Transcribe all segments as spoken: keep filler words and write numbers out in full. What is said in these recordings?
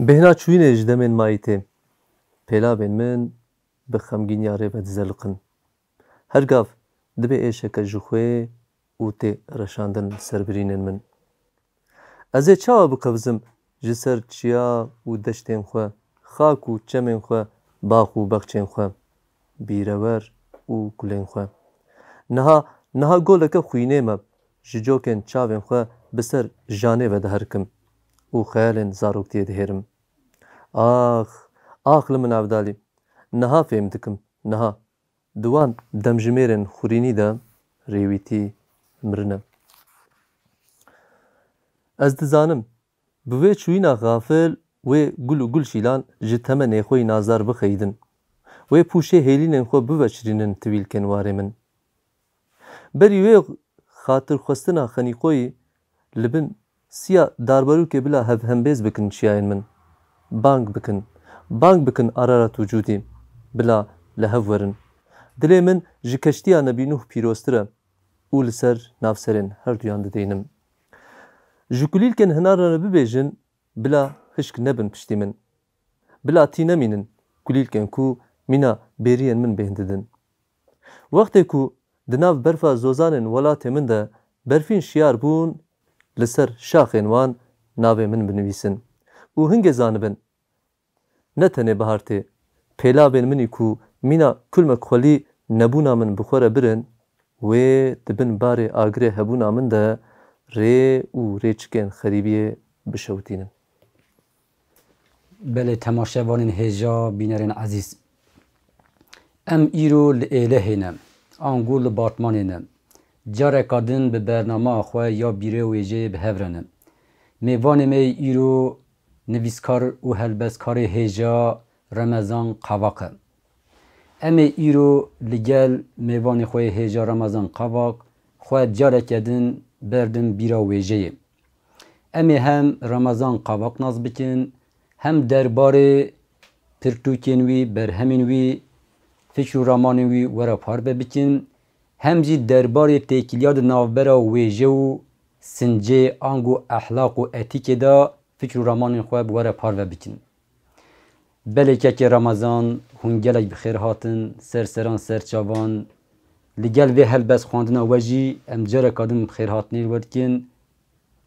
Bêhna çûyînê ji demên mayî tê. Pêlavên min bi xemgîniya rê ve dizeliqin. Her gav dibe êşeke ji xwê û tê reşandin li ser birînên min. Ez ê çawa biqevizim ji ser çiya û deştên xwe, xak û çemên xwe, bax û bexçên xwe, bîrewer û kulên xwe? Niha, niha goleke xwînê me, ji cokên çavên xwe bi ser janê ve diherikim û xeyalên zaroktiyê dihêrim. Ax, ax li min Evdalî, niha fêm dikim, niha. Di wan demjimêrên xurînî de rêwîtî mirine. Ez dizanim, bi vê çûyîna xafil wê gul û gulşîlan ji temenê xwe yî nazdar bixeyidin. Wê pûşê hêlînên xwe biveçirînin tiwîlkên warê min. Berî wê xatirxwestina Xenîqoyî li bin siya darbarûkê bila hevhembêz bikin çiyayên min. Bang bikin, bang bikin Ararat û Cûdî, bila li hev werin. Dilê min ji keştiya Nebî Nuh pîroztir e û li ser navserên herduyan dideynim. Ji kulîlkên hinarana bibêjin, bila hişk nebin piştî min. Bila tî nemînin kulîlkên ku mîna bêriyên min bêhn didin. Wextê ku di nav berfa zozanên welatê min de berfîn şiyar bûn, li ser şaxên wan navê min binivîsin. Û hingê zanibin, ne tenê bihar tê, pêlavên min î ku mîna kulmek xwelî nebûna min bi xwe re birin, wê di bin barê agirê hebûna min de rê û rêçikên xerîbiyê bişewitînin. Belê temaşevanên hêja, bînerên ezîz. Em îro li Êlehê ne, ango li Batmanê ne. Careka din bi bernama xwe ya bîre û wêjeyê bi hev re ne. Mêvanê me yê îro nivîskar û helbestkarê hêja Remezan Kavak e. Em ê îro li gel mêvanê xwe yê hêja Remezan Kavak xwe careke din berdin bîra wêjeyê. Em ê hem Remezan Kavak nas bikin, hem derbarê pirtûkên wî, berhemên wî, fikr û ramanên wî were parve bikin, hem jî derbarê têkiliya di navbera wêje û sincê, ango ehlaq û etîkê de fikr û ramanên xwe bi were parve bikin. Belê kekê Remezan, hûn gelek bi xêr hatin, ser seran ser çavan. Li gel vê helbest xwendina we jî em careka din bi xêr hatinê li we dikin.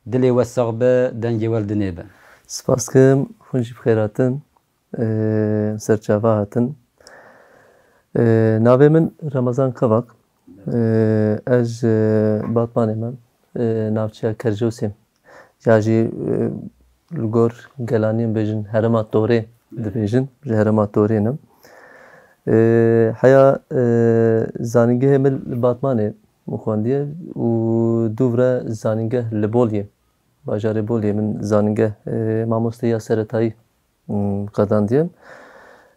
Dilê we sax be, dengê we li dinê be. Spas dikim, hûn jî bi xêr hatin, e, ser çava hatin. E, navê min Remezan Kavak. E, ez, e, Batmanê me, e, navçeya Kercosê. Ya jî, e, li gor gelaniyên bêjin herêma Torê dibêjin, ji herêma Torê ne. E, heya, e, zanîngehê min li Batmanê min xwendiye û dûvre zanîngeh li Boliyê, bajarê Boliyê min zanîngeh, e, mamosteya seretayî, m, qedandiye.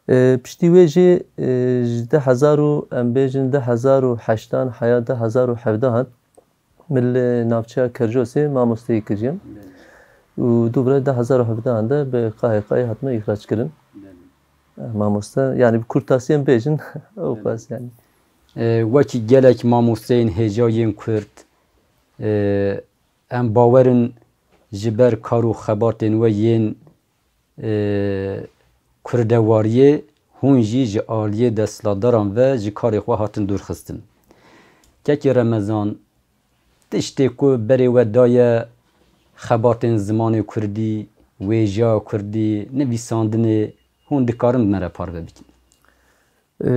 E, piştî wê jî, e, ji du hezar û em bêjin du hezar û heştan heya du hezar û hevdehan min li navçeya Kercosê mamosteyî kiriye. Û dûvre du hezar û hevdehan de bi qayê qayê hatime îxrac kirin. E, mamoste, yani bi kurtasiyên bêjin, ew qas yani. E, wekî gelek mamosteyên hêja yên Kurd, e, em bawerin ji ber kar û xebatên we yên, e, kurdewariyê, hûn jî ji aliyê desthilatdaran ve ji karê xwe hatin dûrxistin. Kekê Remezan, tiştê ku berê we daye xebatên zimanê kurdî, wêjeya kurdî, nivîsandinê, hûn dikarin bi me re parve bikin? E,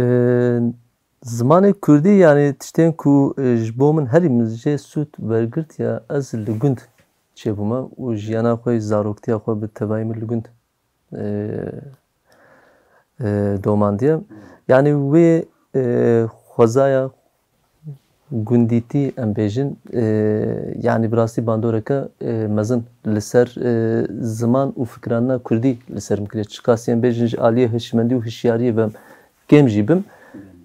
Zimanê kurdî, yani tiştên ku, e, ji bo min herî min jê sûd wergirtiye, ez li gund çêbûme û jiyana xwe, zaroktiya xwe bi tevayî min li gund, e, e, domandiye. Yani wê, e, xwezaya gundîtî em bêjin, e, yani bi rastî bandoreke, e, mezin li ser, e, ziman û fikrandina kurdî li ser min kiriye. Çiqasî em bêjin ji aliyê hişmendî û hişyariyê ve kêm jî bim.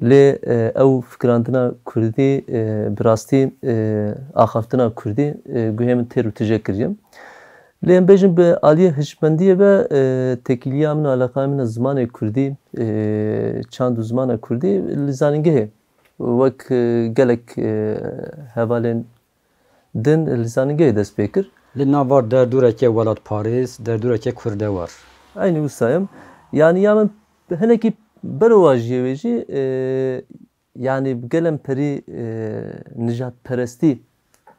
Lê, e, ew fikrandina kurdî, e, bi rastî, e, axaftina kurdî, e, guhê min têr û tije kiriye. Lê em bêjin bi aliyê hişmendiyê ve, e, têkiliya min û eleqaya min a zimanê kurdî, e, çand û zimana kurdî li zanîngehê wek, e, gelek, e, hevalên din li zanîngehê dest pê kir. Li nav van derdoreke welatparêz, derdoreke kurdewar. Eynî wisa ye. Yanî ya min hinekî berovajiyê wê jî, e, yanî bi gelem perî, e, nijadperestî,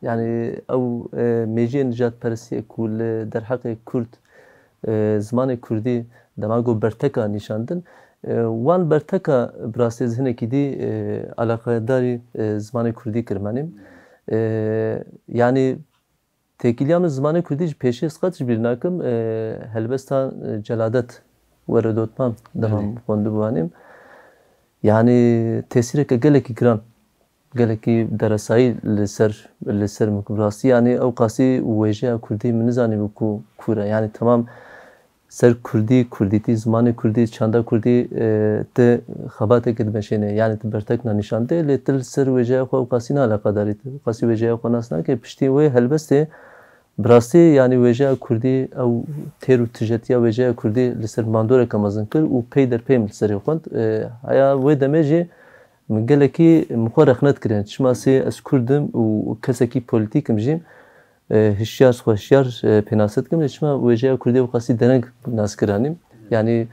yanî ew, e, mêjiyê nijadperestiyê ku li derheqê Kurd, e, zimanê Kurdî dema ku berteka nîşandin, e, wan berteka bi rastî ez hinekî dî, e, eleqedarî, e, zimanê Kurdî kirmanîm. E, yanî Têkiliya min zimanê kurdî ji pêşê ez qet ji bîr nakim, e, helbesta, e, Celadet were dotman dema Belê. Xwendibû hanîm. Yanî tesîreke gelekî giran, gelekî deresayî li ser, li ser min ku bi rastî yanî ew qasî wêjeya kurdî min nizanîbû ku kûr e. Yanî temam ser kurdî, kurdîtî, zimanê kurdî, çanda kurdî, e, ti xebateke dimeşêne, yanî ti bertekna nîşan dê, lê ti li ser wêjeya xwe ew qasî ne eleqedarî, ti qasî wêjeya xwe nas nake. Piştî wê helbestê, bi rastî, yanî wêjeya kurdî, ew têr û tijetiya wêjeya kurdî li ser mandoreke mezin kir û pey der pey min li serê xwend. E, heya wê demê jî min gelekî min xwe rexnet kirin. Çima sê ez kurd im û kesekî polîtîk im jî, e, hişyar, xwe hişyar, e, pênase dikim, lê çima wêjeya kurdî ew qasî dereng nas kiranî? Yanî,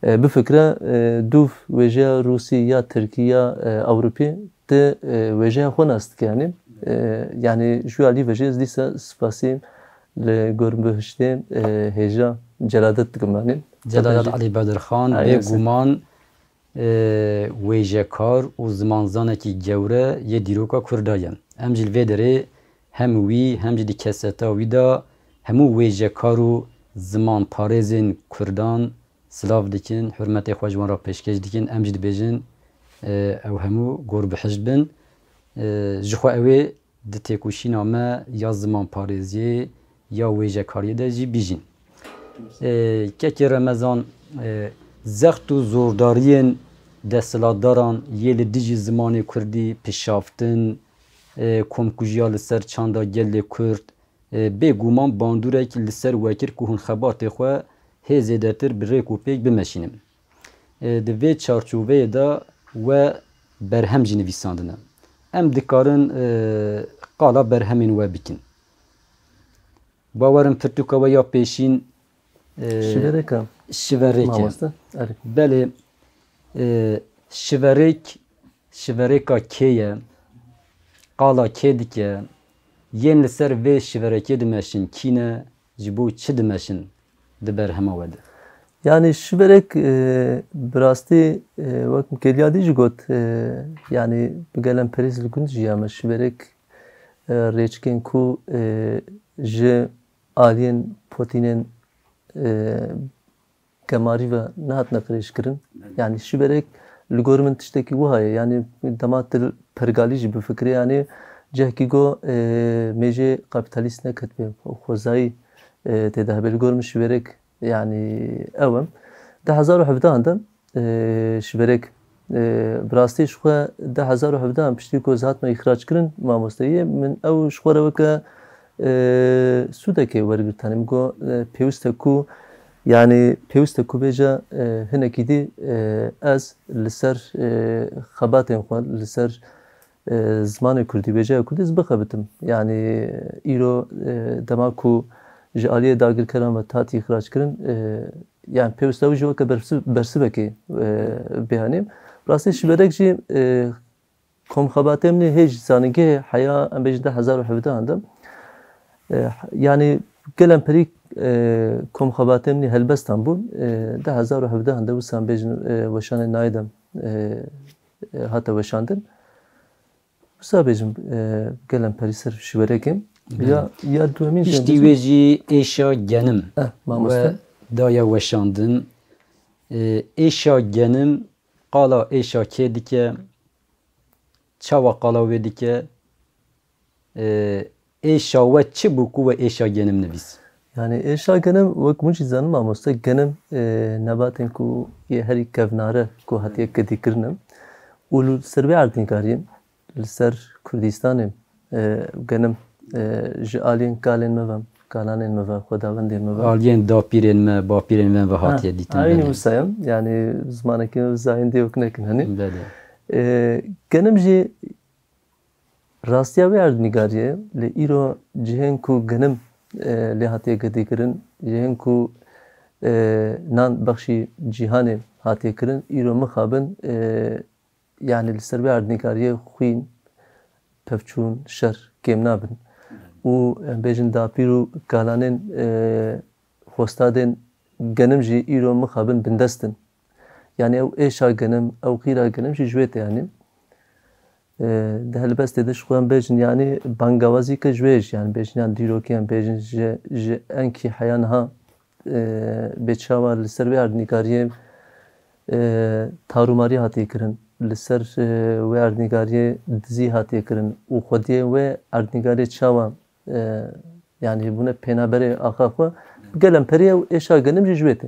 e, bifikre, e, dûv wêjeya rûsî ya tirkî ya, e, ewropî ti, e, wêjeya xwe nas dike, yanî, e, yanî ji wî alî ve jî ez dîsa spasî li gor bihiştê, e, hêja Celadet dikim, yanî. Celadet Elî Bedirxan, Aynen. Bêguman, e, wêjekar û zimanzanekî gewre yê dîroka Kurda ye. Em jî li vê derê hem wî hem jî di keseta wî de hemû wêjekar û zimanparêzên Kurdan silav dikin, hurmetê xwe ji wan re pêşkêş dikin. Em jî dibêjin, e, ew hemû gor bihişt bin. E, ji xwe ew ê di têkoşîna me ya zimanparêziyê ya wêjekariyê de jî bijîn. E, Kekê Remezan, e, zext û zordariyên desthilatdaran yê li dijî zimanê kurdî pişaftin, e, komkujiya li ser çanda gelê kurd, e, bêguman bandorek li ser we kir ku hûn xebatê xwe hê zêdetir bi rêk û pêk bimeşînin. E, di vê çarçoveyê de we berhem jî nivîsandine. Em dikarin, e, qala berhemên we bikin. Bawerim pirtûka we ya pêşîn, e, Şiverêk e. Şiverêk e. Mamoste, erê. Belê, e, şiverêk, şiverêka kê ye? Qala kê dike? Yên li ser vê şiverekê dimeşin kî ne? Ji bo çi dimeşin di berhema we de? Yanî şiverêk, e, bi rastî, e, wek min kêliya dî jî got, e, yanî bi gelem perîz li gund jî ya me şiverêk, e, rêçikên ku, e, ji aliyên Potînên, e, gemarî ve nehatine qirêjkirin. Belê. Yanî şiverêk li gor min tiştekî wiha ye. Yanî dema tu pergalî jî bifikirî, yanî cihekî go, e, mêjê kapîtalîst neketibe, xwezayî, e, tê de hebe. Li gor min şiverêk, yanî ew e. Du hezar û hevdehan de, e, şiverêk, e, bi rastî ji xwe du hezar û hevdehan piştî ku ez hatime îxrac kirin mamosteyê, min ew ji xwe re weke, e, sûdekê wergirtanî. Min got, e, pêwîst e ku, yanî pêwîst e ku bêje, e, hinekî dî, e, ez li ser, e, xebatên xwe, li ser, e, zimanê kurdî, wêjeya kurdî ez bixebitim. Yanî îro, e, dema ku ji aliyê dagirkeran ve hatî îxrac kirin, e, yanî pêwîst e ew jî weke bersi-, bersivekê, e, biyanîm. Rastî şiverêk jî, e, komxebatê min ê hê ji zanîngehê heya, em bêjin du hezar û hevdehan de. E, yanî gelem perî, e, komxebatê min ê helbestan bûn. E, du hezar û hevdehan de wisa em bêjin, e, weşanê nayê de, e, e, hate weşandin. Wisa bêjim, e, gelem perî ser şiverêkê. Belê. Ya, ya duyemîn jî Piştî bêjim. Wê jî êşa genim Eh, mamoste. We daye weşandin. E, êşa genim qala êşa kê dike? Çawa qala wê dike? E, êşa we çi bû ku we êşa genim nivîs? Yanî êşa genim, wek hûn jî zanin mamoste, genim, e, nebatên ku yê herî kevnare ku hatiye kedîkirin e. Û li ser vê erdnîgariyê li ser Kurdistanê, e, genim, e, ji aliyên kalên me ve, kalanên me ve, xwedawendên me ve. Aliyên dapîrên me, bapîrên me ve Ha, hatiye dîtin, aynî belê. Wisa ye. Yanî zimanekî me zayîn dê wek nekin, hani? Belê. E, genim jî rastiya wê erdnîgariyê, lê îro cihên ku genim, e, lê hatiye gedîkirin, cihên ku e, nan bexşî cîhanê hatiye kirin, îro mixabin, e, yanî li ser vê erdnîgariyê xwîn, pevçûn, şer kêm nabin. Û em bêjin dapîr û kalanên, e, xwestadên genim jî îro mixabin bindest in. Yanî ew êşa genim, ew qîra genim jî ji wê tê yanî. E, di helbestê de ji xwe em bêjin, yanî bangawazî ke ji wê jî, yanî bêjin, yan dîrokî em bêjin ji, ji enkî heya niha, e, bê çawa li ser vê erdnîgariyê, e, tarûmarî hatiye kirin, li ser, e, wê erdnîgariyê dizî hatiye kirin û xwediyê wê erdnîgariyê çawa, e, yanî hebûne pênaberê axa xwe, bi gelemperî ew êşa genim jî ji wê tê.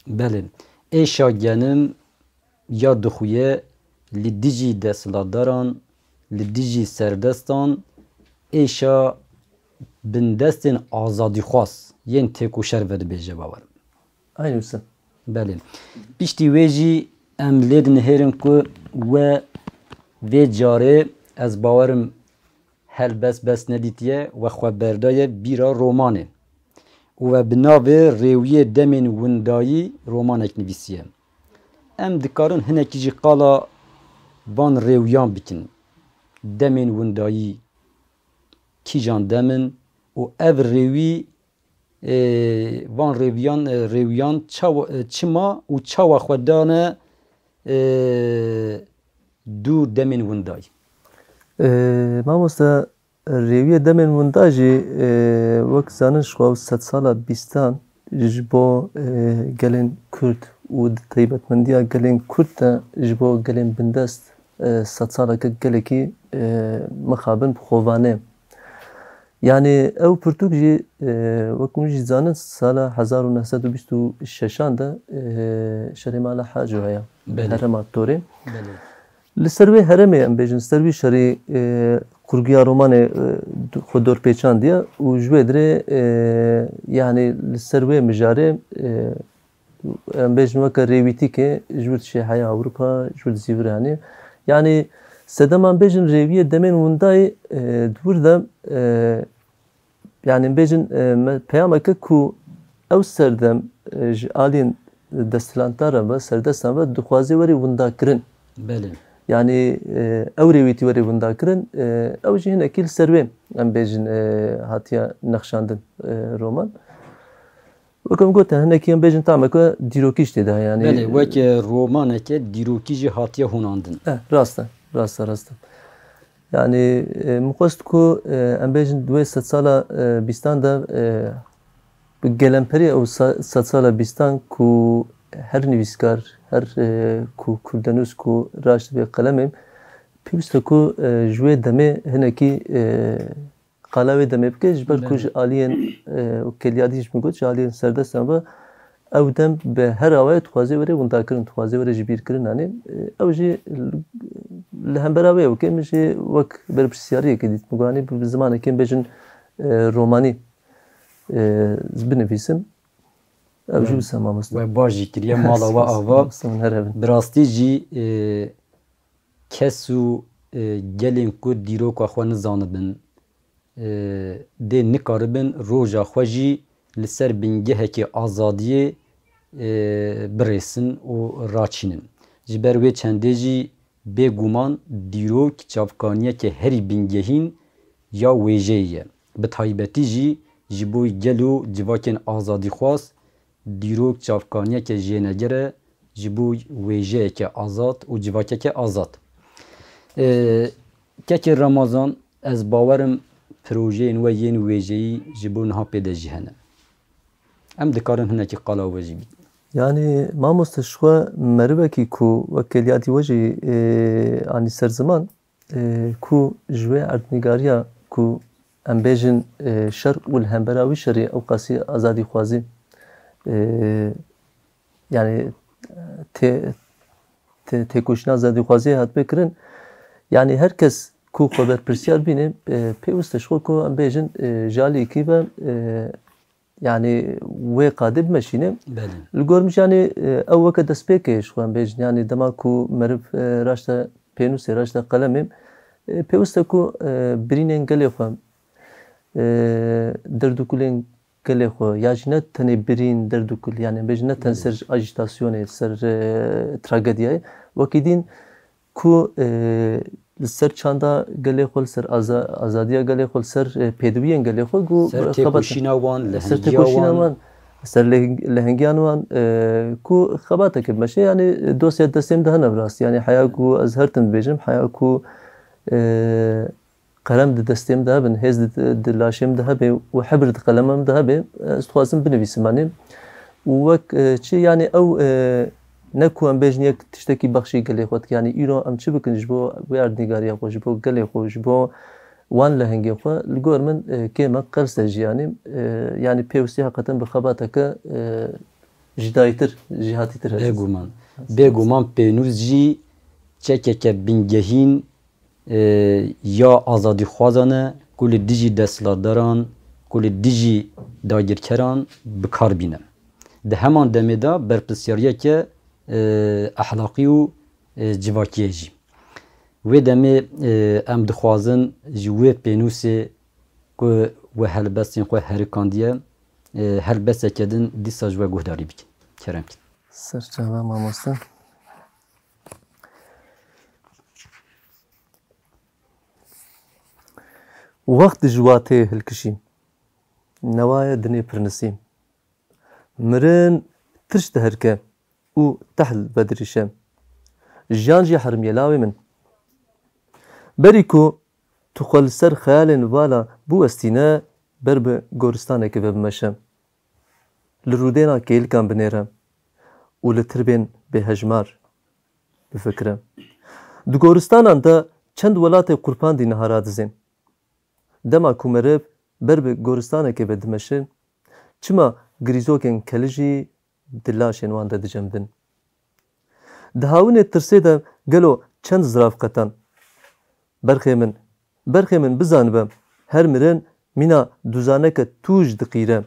Belê. Êşa genim ya dixuye li dijî desthilatdaran, li dijî serdestan, êşa bindestên azadîxwaz yên têkoşer vedibêje bawer. Eynî wisa. Belê. Piştî wê jî em lê dinihêrin ku we vê carê, ez bawerim, helbest bes nedîtiye, we xwe berdaye bîra romanê û we bi navê Rêwiyê Demên Windayî romanek nivîsiye. Em dikarin hinekî jî qala van rêwiyan bikin. Demên windayî kîjan dem in û ev rêwî, e, van rêwiyan, e, rêwiyan çawa, e, çima û çawa xwe dane, e, dû demên windayî? E, mamoste, Rêwiyê demên winda jî, e, wek zanin ji xwe ew sedsala bîstan ji bo, e, gelên Kurd û di taybetmendiya gelên Kurd de ji bo gelên bindest, e, sedsaleke gelekî, e, mixabin bi xovane. Yanî ew pirtûk jî, e, wek hûn jî zanin sala hezar û neh sed û bîst û şeşan de, e, şerê Mala Haco heye. Belê. Herêma Torê. Belê. Li ser wê herêmê em bêjin, ser wî şerî, e, kurguya romanê, e, xwe dorpêçandiye û ji wê dirê, e, yanî li ser wê mijarê, e, em bêjin weke rêwîtîkê ji wir dişê heya Ewropa, ji wir dizîvire yanî. Yanî sedema em bêjin rêwiyê demên windayê, e, di wir de, e, Yanî bêjin, e, me, peyameke ku ew serdem, e, ji aliyên desthilatdaran ve, serdestan ve dixwaze were windakirin. Belê. Yanî, e, ew rêwîtî were windakirin, e, ew jî hinekî li ser wê, em bêjin, e, hatiye nexşandin, e, roman. Wek em gotin, hinekî em bêjin tameke dîrokî jî tê de, yanî Belê, weke romaneke dîrokî jî hatiye hûnandin. Eh, rast e, rast e, rast e. Yanî, e, min xwest ku, e, em bêjin di wê sedsala, e, bîstan de, e, bi gelemperî ew se-, sedsala bîstan ku her nivîskar, her, e, ku kurdenûs ku raşt vê qelemê, pêwîst e ku, e, ji wê demê hinekî, e, qala wê demê bike, ji ber ku Belê. ji aliyên, e, û Kelyadî jî min got, ji aliyên serdestan ve ew dem bi her awayê dixwaze were windakirin, dixwaze were ji bîr kirin, yanî, e, ew jî li, li hembera wê ew ke min jî wek berpirsiyariyekê dît, min got, yanî bi, bi zimanekê bêjin, e, romanî, e, binivîsim. Ew jî Belê. wisa mamoste. We baş jî kiriye, mala we ava. Sağ olun, her hebin. Bi rastî jî, e, kes û, e, gelên ku dîroka xwe nizanibin, e, dê nikaribin roja xwe jî li ser bingehekê azadiyê, e, birêsin û raçînin. Ji ber wê çendê jî bêguman dîrok çavkaniyeke herî bingehîn ya wêjeyê ye. Bi taybetî jî ji bo gel û civakên azadîxwaz dîrok çavkaniyeke jêneger e ji bo wêjeyeke azad û civakeke azad. Ee, Kekê Ramazan, ez bawerim projeyên we yên wêjeyî ji bo niha pê de jî hene. Em dikarin hinekî qala we jî bînin. Yanî mamoste, ji xwe merivekî ku wek Kelyadî we jî, e, anî ser ziman, e, ku ji wê erdnîgariya ku em bêjin, e, şer û li hembera wî şerî ew qasî azadîxwazî, e, yanî, e, tê-, tê-, têkoşîna azadîxwaziyê hatibê kirin. Yanî her kes ku xwe berpirsiyar bîne, e, pêwist e ji xwe ku em bêjin, e, ji aliyekî ve, e, yanî wê qadê bimeşîne. Belê. Li gor min jî yanî, e, ew weke destpêkê ji xwe em bêjin. Yanî dema ku meriv, e, raşte pênûsê, raşte qelemê, e, pêwist e ku, e, birînên gelê xwe, e, derd û kulên gelê xwe, ya jî ne tenê birîn, derd û kul, yani bêjin ne ten ser ajîtasyonê, ser, e, tragediyayê, wekî dîn ku, e, li ser çanda gelê xwe, li ser aza-, azadiya gelê xwe, li ser, e, pêdiviyên gelê xwe, ku Ser xebat-, têkoşîna wan, ser lehengiya têkoşîna wan. wan, ser leheng-, lehengiyan wan, e, ku xebateke bimeşe, yani dosya destê min de hene bi rastî. Yani heya ku ez her tim dibêjim, heya ku, e, qelem di destê min de hebin, hêz di, di laşê min de hebe û hebir di qelema min de hebe, ez dixwazim binivîsim, yani. Û wek, e, çi, yani ew, e, ne ku em bêjin yek tiştekî bexşî gelê xwe dike, yani îro em çi bikin ji bo wê erdnîgariya xwe, ji bo gelê xwe, ji bo wan lehengê xwe, li gor min, e, kêm e, qels e jî, yani, e, yani pêwistî heqeten bi xebateke, e, jidayîtir, jîhatîtir hebe. Bêguman. Bêguman pênûs jî çekeke bingehîn e, ya azadîxwazan e ku li dijî desthilatdaran, ku li dijî dagirkeran bi kar bîne. Di heman demê de berpirsyariyeke, e, ehlaqî û, e, civakî ye jî. Wê demê, e, em dixwazin ji wê pênûsê ku we helbestên xwe herikandiye, e, helbesteke din dîsa ji we guhdarî bikin. Kerem kin. Serçava mamoste. Wext ji watê hilkişî, newaye dinê pirnisî. Mirin tirş diherike û tehl vedirîşe. Jiyan jî herimiye lawê min. Berî ku tu xwe li ser xeyalên vala biwestîne, ber bi goristanekê ve bimeşe. Li rûdêna kêlikan binêre û li tirbên bêhejmar bifikire. Di goristanan de çend welatê qurpandî niha radizên. Dema ku meriv ber bi goristanekê ve dimeşe, çima girîzokên kelî jî di laşên wan de dicemidin? Di hawinê tirsê de gelo çend zirav qetan? Berxê min, berxê min bizanibe, her mirin mîna duzaneke tûj diqîre.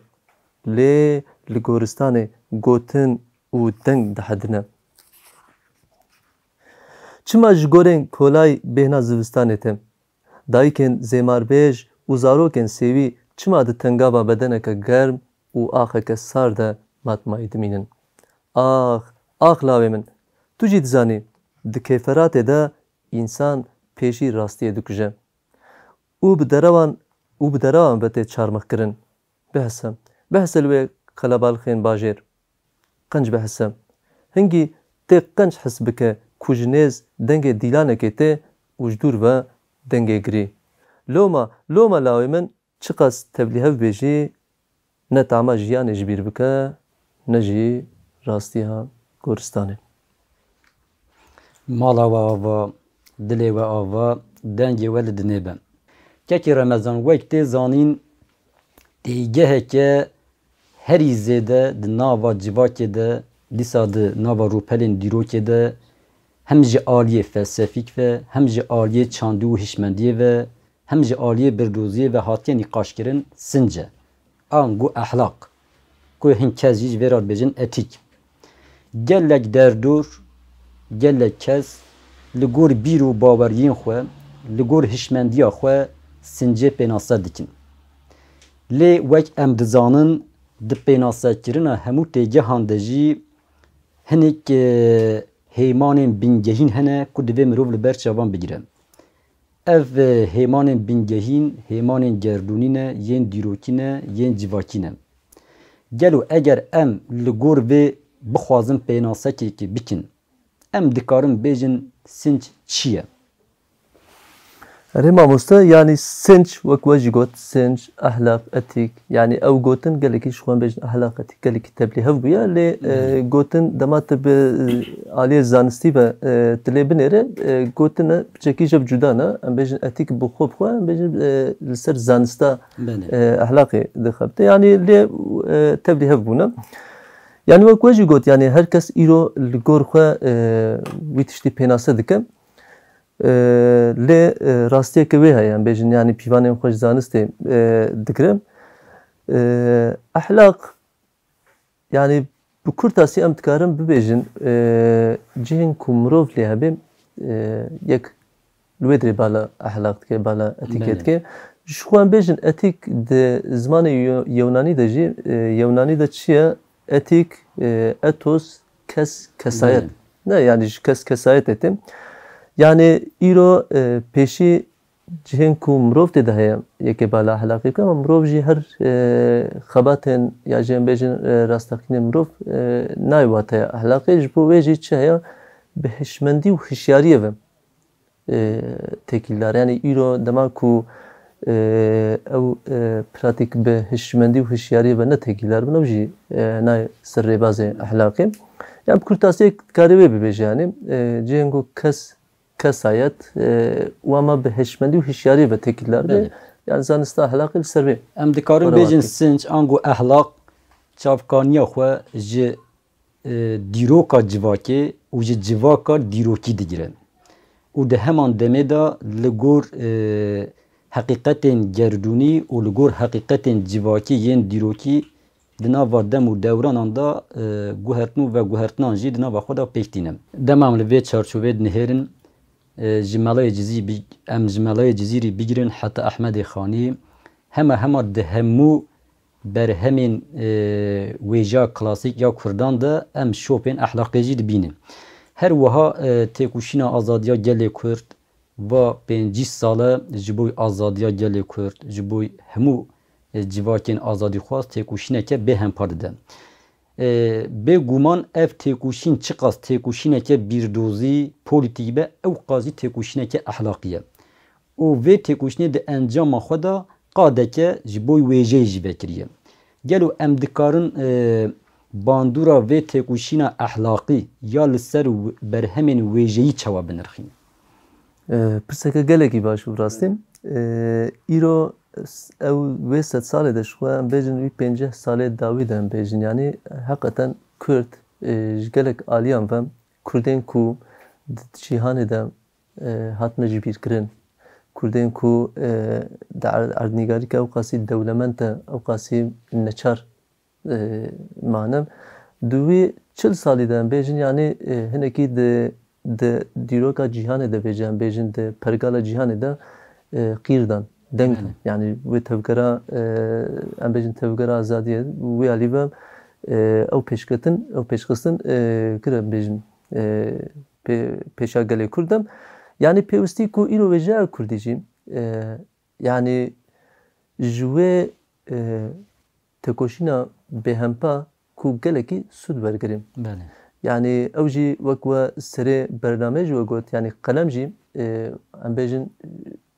Lê li goristanê gotin û deng dihedine. Çima ji gorên kolayî bêhna zivistanê te? Dayikên zêmarbêj û zarokên sêwî çima di tengava bedeneke germ û axeke sar de matmayî dimînin? Ax, ax lawê min, tu jî dizanî, di kêferatê de însan pêşî rastiyê dikuje û bi derewan, û bi derewan ve tê çarmixkirin. Bihise, bihise li wê qelebalixên bajêr. Qenc bihise. Hingî tê qenc his bike ku ji nêz dengê dîlanekê tê û ji dûr ve dengê girî. Loma, loma lawê min çiqas tevlîhev bê jî ne tama jiyanê ji bîr bike, ne jî rastiya goristanê. Mala we ava, dilê we ava, dengê we li dinê be. Kekê Remezan, wek tê zanîn, têgeheke herî zêde di nava civakê de, dîsa di nava rûpelên dîrokê de, hem ji aliyê felsefîk ve, hem ji aliyê çandî û hişmendiyê ve, hem ji aliyê birdoziyê ve hatiye nîqaşkirin, sinc e. Ango ehlaq, ku hin kes jî ji vê re dibêjin etîk. Gelek derdor, gelek kes li gor bîr û baweriyên xwe, li gor hişmendiya xwe sincê pênase dikin. Lê wek em dizanin, di pênasekirina hemû têgehan de jî hinek, e, hêmanên bingehîn hene ku divê mirov li ber çavan bigire. Ev, e, hêmanên bingehîn, hêmanên gerdûnî ne, yên dîrokî ne, yên civakî ne. Gelo eger em li gor vê bixwazin pênasekekê bikin, em dikarin bêjin sinc çi ye? Erê mamoste, yanî sinc, wek we jî got, sinc, ehlaq, etîk, yanî ew gotin gelekî ji xwe bêjin ehlaq, etîk, gelekî tevlîhev bûye, lê, e, Belê. gotin dema tu bi, e, aliyê zanistî ve, e, tu lê binêre, e, gotin e, piçekî ji hev cuda ne, em bêjin etîk bi xwe bi xwe, em bêjin, e, li ser zanista, Belê. e, ehlaqê dixebite. Yanî lê, e, tevlîhev bûne. Yanî wek we jî got, yanî her kes îro li gor xwe, e, wî tiştî pênase dike. E, lê, e, rastiyeke wê heye, em bêjin, yanî pîvanên xwe ji zanistê, e, digire. E, ehlaq, yanî bi kurtasî em dikarin bibêjin, e, cihên ku mirov lê hebe, e, yek li wê dirê bala ehlaq dike, bala etîkê Belê. dike. Ji xwe em bêjin etîk di zimanê Yo-, Yewnanî de jî, e, Yewnanî de çi ye? Etîk, e, ethos, kes, kesayet. Belê. Ne, yani ji kes kesayetê tê. Yani îro, e, pêşî cihên ku mirov tê de heye, yekê bala ehlaqî bike, ama mirov jî her, e, xebatên ya jî em bêjin, e, rastaqînê mirov, e, nayê wateya ehlaqê. Ji bo wê jî çi heye? Bi hişmendî û hişyariyê ve, e, têkildar. Yani îro dema ku, e, ew, e, pratîk bi hişmendî û hişyariyê ve ne têkildar bin, ew jî, e, nayê ser rêbazê ehlaqê. Yani bi kurtasiyê dikarê wê bibêje yani, e, cihên ku kes kesayet, e, û ama bi hişmendî û hişyariyê ve têkildar be. Belê. Yani zanista ehlaqê li ser vê. Em dikarin bêjin sinc ango ehlaq çavkaniya xwe ji, e, dîroka civakê û ji civaka dîrokî digire. Û di heman demê de li gor, e, heqîqetên gerdûnî û li gor heqîqetên civakî yên dîrokî di nava dem û dewranan de, e, guhertin û veguhertinan jî di nava xwe de pêk tînin. Dema em li vê çarçoveyê dinihêrin, e, ji Melayê Cizî bi-, em ji Melayê Cizîrî bigirin heta Ehmedê Xanî, hema hema di hemû berhemên, e, wêjeya klasîk ya Kurdan de em şopên ehlaqê jî dibînin. Her wiha, e, têkoşîna azadiya gelê Kurd, va pêncî sale ji bo azadiya gelê Kurd, ji bo hemû, e, civakên azadîxwaz têkoşîneke bêhempa dide. E, bêguman ev têkoşîn çiqas têkoşîneke bîrdozî, polîtîk be, ew qas jî têkoşîneke ehlaqî ye. Û vê têkoşînê di encama xwe de qadeke ji bo wêjeyê jî vekiriye. Gelo em dikarin, e, bandora vê têkoşîna ehlaqî ya li ser w-, berhemên wêjeyî çawa binirxînin? E, pirseke gelekî baş û rastî. E, îro s-, ew wê sed salê de ji xwe em bêjin wî pêncî salê dawî de em bêjin. Yanî heqeten Kurd, e, ji gelek aliyan ve Kurdên ku di cîhanê de, e, hatine jibîrkirin, Kurdên ku, e, di er-, erdnîgarîke ew qasî dewlemend de, ew qasî neçar, e, mane. Di wî çil salî de em bêjin, yanî, e, hinekî di, di dîroka cîhanê de bêje, em bêjin di pergala cîhanê de, e, qîr dan, deng dan. Belê. Yanî wê tevgera, e, em bêjin tevgera azadiyê, wî alî ve, e, ew pêşketin, ew pêşxistin, e, kir em bêjin, e, pê-, pêşa gelê Kurd de. Yanî pêwistî ku îro wêjeya Kurdî jî, e, yanî ji wê, e, têkoşîna bêhempa ku gelekî sûd wergirê. Belê. Yanî ew jî wek we serê bernameyê jî we got, yanî qelem jî, e, em bêjin,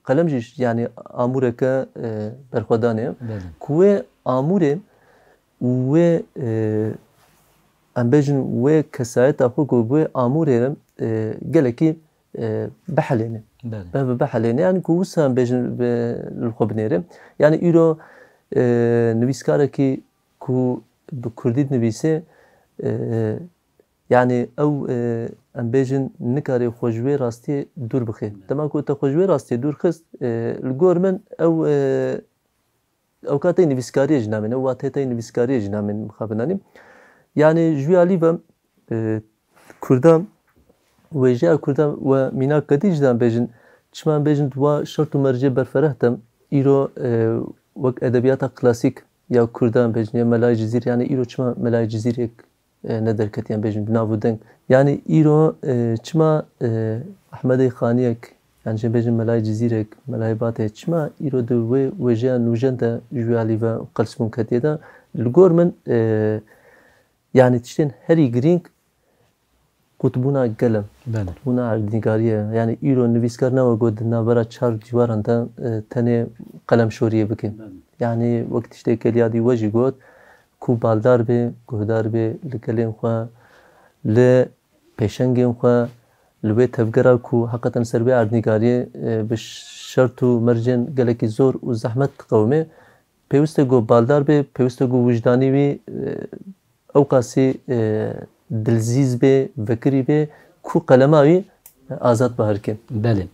qelem jî yanî amûreke, e, berxwedanê ye. Belê. Ku wê amûrê û wê, e, em bêjin wê kesayeta xwe ku bi wê amûrê re, e, gelekî, e, bihelêne. Belê. Be-, be-, bihelêne. Yanî ku wisa em bêjin bi, li xwe binêre. Yanî îro, e, nivîskarekî ku bi kurdî dinivîse, e, yanî ew, e, em bêjin nikare xwe ji wê rastiyê dûr bixe. Belê. Dema ku te xwe ji wê rastiyê dûr xist, e, li gor min ew, e, ew ka tey nivîskariyê jî namên, ew wateyê tey nivîskariyê jî namên mixabin anî. Yanî ji wî alî ve, e, Kurda, wêjeya Kurda we mînak kedî jî de em bêjin, çima em bêjin di wa şert û mercê berfereh de îro, e, wek edebiyata klasîk ya Kurda em bêjin, ya Melayê Cizîr, yanî îro çima Melayê Cizîrê e, ne derketiyan bêjin bi nav û deng. Yanî îro, e, çima, e, Ehmedê Xaniyek, yanî jê bêjin Melayê Cizîrek, Melayê Batê, çima îro di wê wêjeya nûjen de ji wê alî ve qelsbûn ketiye de? Li gor min, e, yanî tiştên herî girîng qutbûna gel e. Belê. Qutbûna erdnîgariyê ye. Yanî îro nivîskar nawe got di navbera çar dîwaran de, e, tenê qelemşoriyê bike. Belê. Yanî wek tiştê Kelyadî we jî got, ku baldar bê, guhdar bê li gelên xwe, li pêşengên xwe, li wê tevgera ku heqeten ser wê erdnîgariyê, e, bi şert û mercên gelekî zor û zehmet diqewime. Pêwist e ku baldar bê, pêwist e ku wijdanî wî, e, ew qasî, e, dilzîz bê, vekirî bê, ku qelema wî azad bi herkê. Belê.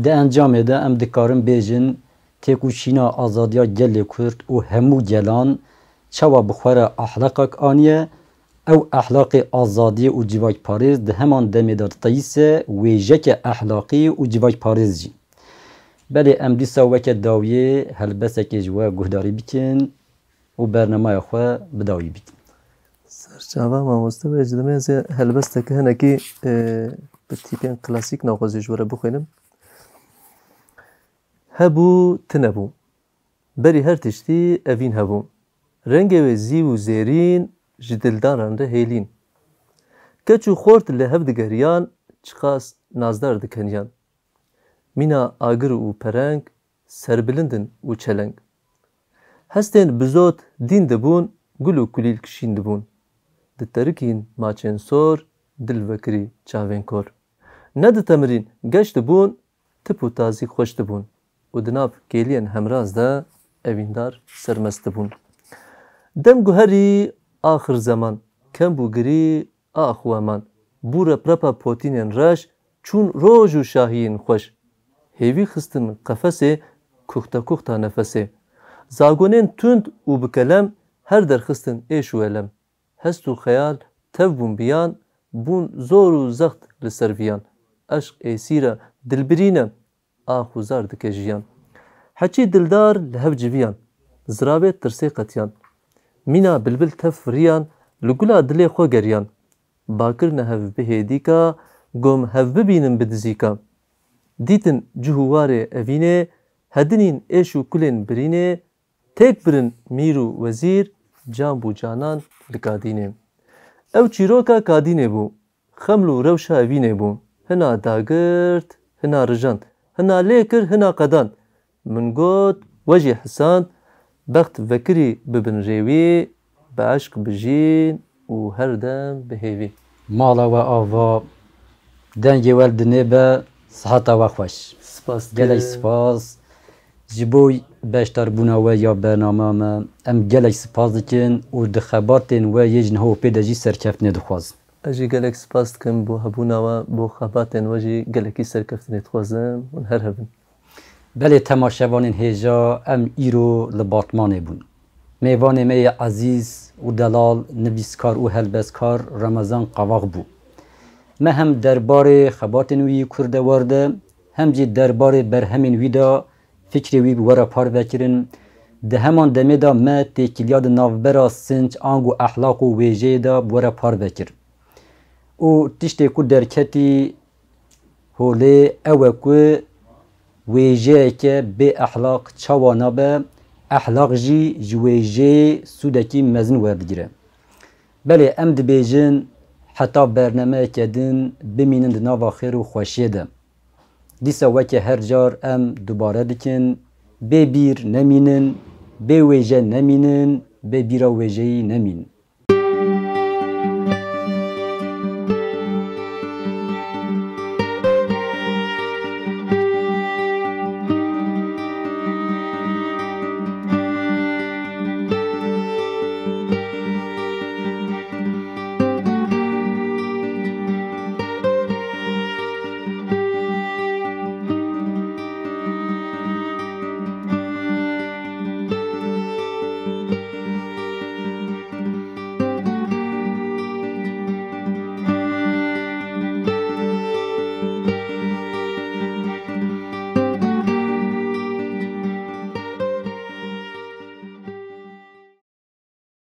Di encamê de em dikarin bêjin, têkoşîna azadiya gelê Kurd û hemû gelan çawa bi xwe re ahlaqek aniye, ew ahlaqê azadiyê û civakparêz di heman demê de diteyîse wêjeke ahlaqî û civakparêz jî. Belê em dîsa weke dawiyê helbesekê ji we guhdarî bikin û bernameya xwe bi dawî bikin. Serçava mamoste, wê ji demê ez ê helbesteke hinekî, e, bi tîpên klasîk naxwazî ji we re bixwînim. Hebû, tune bû. Berî her tiştî evîn hebû. Rengê wê zîw û zêrîn ji dildaran re hêlîn. Keç û xort li hev digeriyan, çiqas nazdar dikeniyan. Mîna agir û pereng, serbilindin û çeleng. Hestên bizot dîn dibûn, gul û kulîlk şîn dibûn. Diterikîn maçên sor, dil vekirî çavên kor. Neditemirîn, geş dibûn, tip û tazî xweş dibûn û di nav kêliyên hemraz de evîndar sermest dibûn. Dem guherî axir zeman, kem bû girî, ax weman. Bû reprepa potînên reş, çûn roj û şahiyên xweş. Hêvî xistin qefesê, kuxta kuxta nefesê. Zagonên tund û bi kelem, her derxistin êş û elem. Hest û xeyal tev bûn biyan, bûn zor û zext li ser viyan. Eşq êsîr e, dilbirîn e, ax û zar dike jiyan. Heçî dildar li hev civiyan, ziravê tirsê qetiyan. Mîna bilbil tev firiyan, li gula dilê xwe geriyan. Ba kirine hev bihê dîka, gom hev bibînin bi dizîka. Dîtin cih û warê evînê, hedinîn êş û kulên birînê, têk birin mîr û wezîr, can bû canan li Kadînê. Ew çîroka Kadînê bû, xeml û rewşa evînê bû. Hina dagirt, hina rijand, hina lê kir, hina qedand. Min got, we jî hesand, bext vekirî bibin rêwî, bi eşq bijîn û her dem bi hêvî. Mala we ava, dengê we li dinê be, siheta we xweş. Spas Gelek dikim. Spas. Ji bo beşdarbûna we ya bernama me, em gelek spas dikin û di xebatên we yê ji niha û pê de jî serkeftinê dixwazin. Ez jî gelek spas dikim bo hebûna we, bo xebatên we jî gelekî serkeftinê dixwazim. Hûn her hebin. Belê temaşevanên hêja, em îro li Batmanê bûn. Mêvanê me yê ezîz û delal, nivîskar û helbestkar Remezan Qavax bû. Me hem derbarê xebatên wî yî kurdewar de, hem jî derbarê berhemên wî de fikrê wî bi we re parve kirin. Di heman demê de me têkiliya di navbera sinc, ango ehlaq û wêjeyê de bi we re parve kir. Û tiştê ku derketî holê ew e ku wêjeyeke bê ehlaq çawa nabe, ehlaq jî ji wêjeyê sûdekî mezin werdigire. Belê em dibêjin heta bernameyeke din bimînin di nava xêr û xweşiyê de. Dîsa weke her car em dubare dikin, bê bîr nemînin, bê wêje nemînin, bê bîra wêjeyî nemînin.